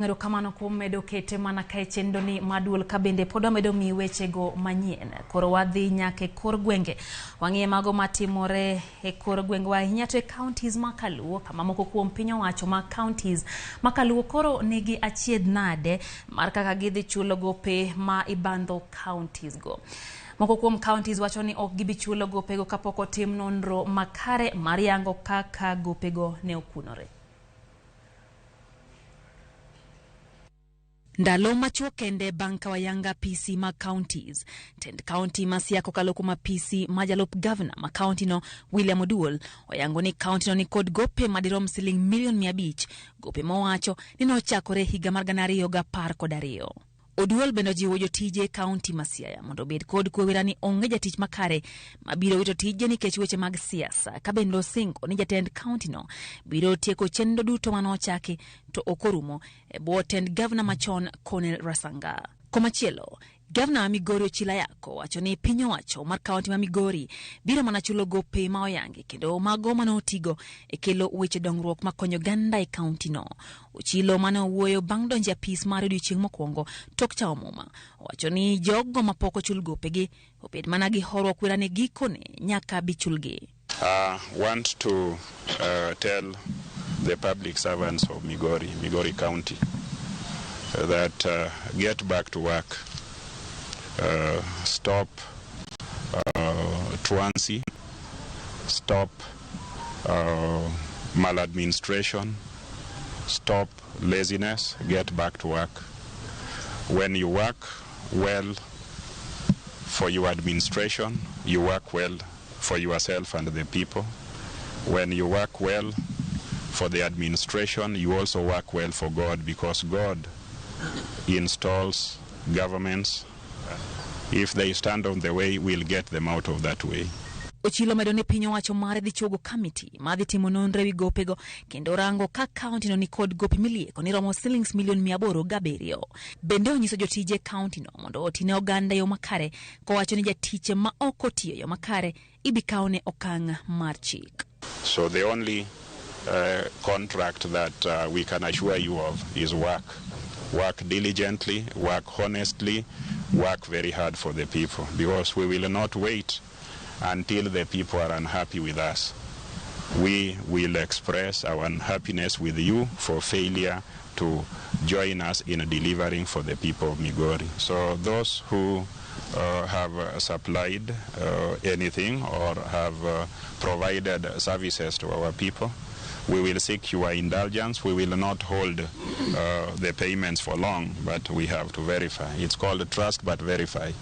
Erokamano kuom medo kete mana ka e chenro ni maduol ka bende pod wamedo miyi wechego manyien. Koro wadhi nyaka e kor gwenge. Wang'iye mago matimore e kor gwenge ahinya to e counties ma kaluo kama moko kuom piny owacho ma counties ma kaluo koro nigi achiedh nade mar kaka gidhi chulo gope ma ibandho counties go. Moko kuom counties wacho ni ok gibi chulo gopego kapok otim nonro makare mar yango kaka gopego ne okunore. Ndalo machuok kende bang' ka wayanga PC mag counties, tend county ma Siaya kokalo kuom apisi ma jalup gavana ma county no William Oduol oyango ni county no nikod gope madirom siling milion 500, gope mowacho ni nochakore higa mar 2012. Oduol bende ojiwo jotije kaunti ma Siaya mondo obed kod kwewera ni onge jatich makare mabiro wito tije nikech weche mag siasa, ka bende osingo ni jatend kaunti no biro tieko chenro duto mane ochaki to ok orumo e bwo tend gavana machon Cornel Rasanga. Komachielo, gavana ma Migori Ochilo Ayako wacho ni piny owacho mar kaunti ma Migori biro mana chulo gope ma oyangi kendo mago mane otigo e kelo weche dongruok makonyo oganda e kaunti no. Ochilo mane owuoyo bang' donjo e apis mar odiochieng' mokwongo tok chamo muma, owacho ni jogo mapok ochul gopegi obed mana gi horuok wera ni gikone nyaka bichulgi. I want to tell the public servants of Migori, Migori County, that get back to work, stop truancy, stop maladministration, stop laziness, get back to work. When you work well for your administration, you work well for yourself and the people. When you work well for the administration, you also work well for God, because God installs governments. If they stand on the way, we'll get them out of that way. Ochilo medo ni piny owacho mare dhi chuogo kamiti madhi timo nonro ewi gopego kendo rango ka kaunti no nikod gope milieko ni romo silings milion 807. Bende onyiso jotije kaunti no mondo otine oganda e yo makare, kowacho ni jatich ma ok otiyo e yo makare ibi kawne okang' mar chik. So the only contract that we can assure you of is work. Work diligently, work honestly, work very hard for the people, because we will not wait until the people are unhappy with us. We will express our unhappiness with you for failure to join us in delivering for the people of Migori. So those who have supplied anything or have provided services to our people, we will seek your indulgence. We will not hold the payments for long, but we have to verify. It's called trust but verify.